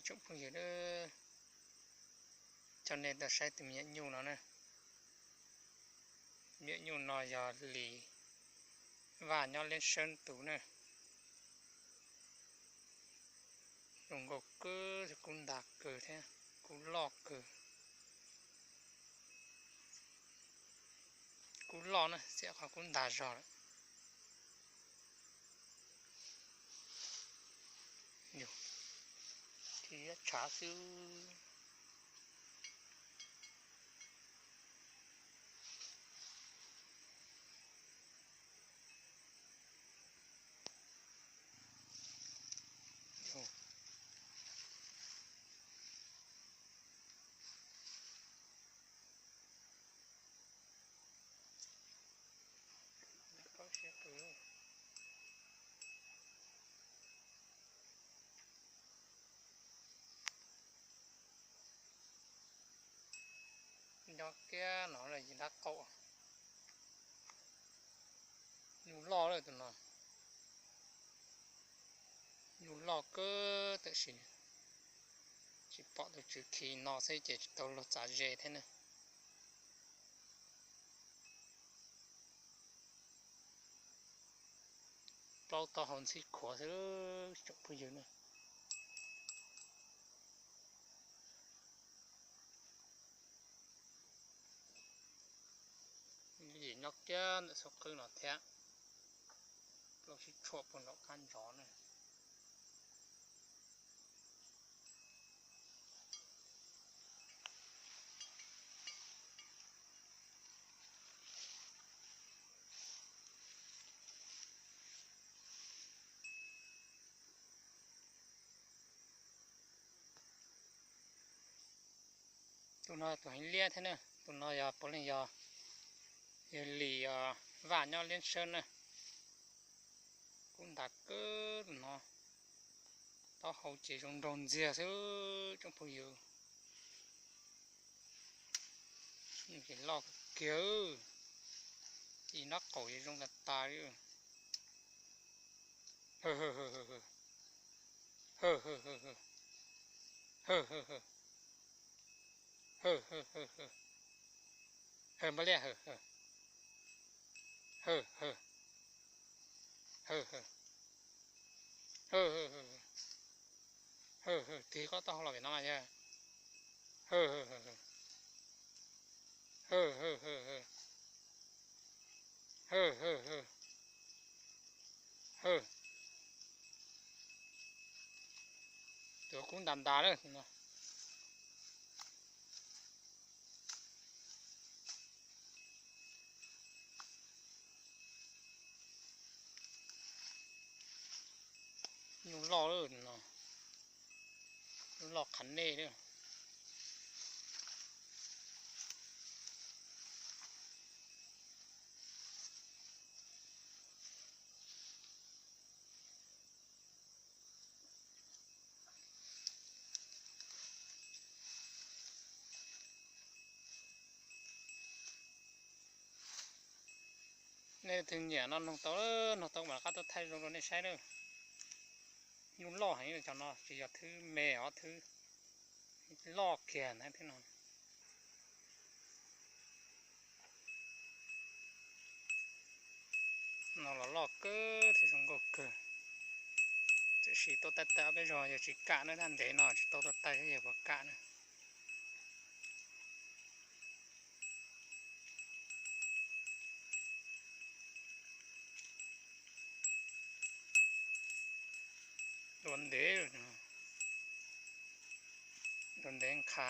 Tsoom phooj ywg, coj nej tuaj saib tus me nyuam nyuj no na. Me nyuam nyuj no yog Lis Vaj nyob Liab Seeb tus na. Zoo nkauj kawg, kub ntas kawg thiab kub loj kawg. Kub loj na, txiam qhov kub ntas zog lawm. Tsis tshav xwb. Nyob kiag no yim dab qaum. Nyuj loj lawm tus no. Nyuj loj kawg tab sis tsis pom tus tswv khi no xwb ces tsis tau luag txav ze thiab na. Plaub taub hau ntxhib khuav xwb tsoom phooj ywg na. Yim nyob kiag ntawm xub qwb no thiab. Plaub sib tshuam puag nram qab ntsov na. Tus no tus heev liab thiab na, tus no yog puav leej yog, yog Lis Vaj nyob Liab Seeb na. Kub ntas kawg tus no, taub hau ces zoo nraug ntxiag xwb tsoom phooj ywg. Ces loj kiag, ces nraub qaum ces zoo tas tas li. Hawj, npaj liaj, hawj, hawj, hawj, hawj, hawj, tig koj taub hau los pem no mas yog, hawj, hawj, hawj, hawj, hawj, hawj, hawj, hawj, hawj. Tus kub ntas ntas lawm no. Nyuj loj lawm no, nyuj loj qhav nej lawm. Nej leej twg nyiam no noog tau, noog tau mam rov qab tuaj thaij zoo rau nej saib lawm. Nyuj loj heev cov no, tsis yog thwb me os, thwb loj kiag ntawd thiab no. No los loj kawg thiab zoo nkauj kawg. Tiam sis tuaj taij taij ob peb zaug yog tsis kam na, thaj ntev no tsis tau tuaj taij thiab yog puas kam na. Dua ntev, dua ntev nqha.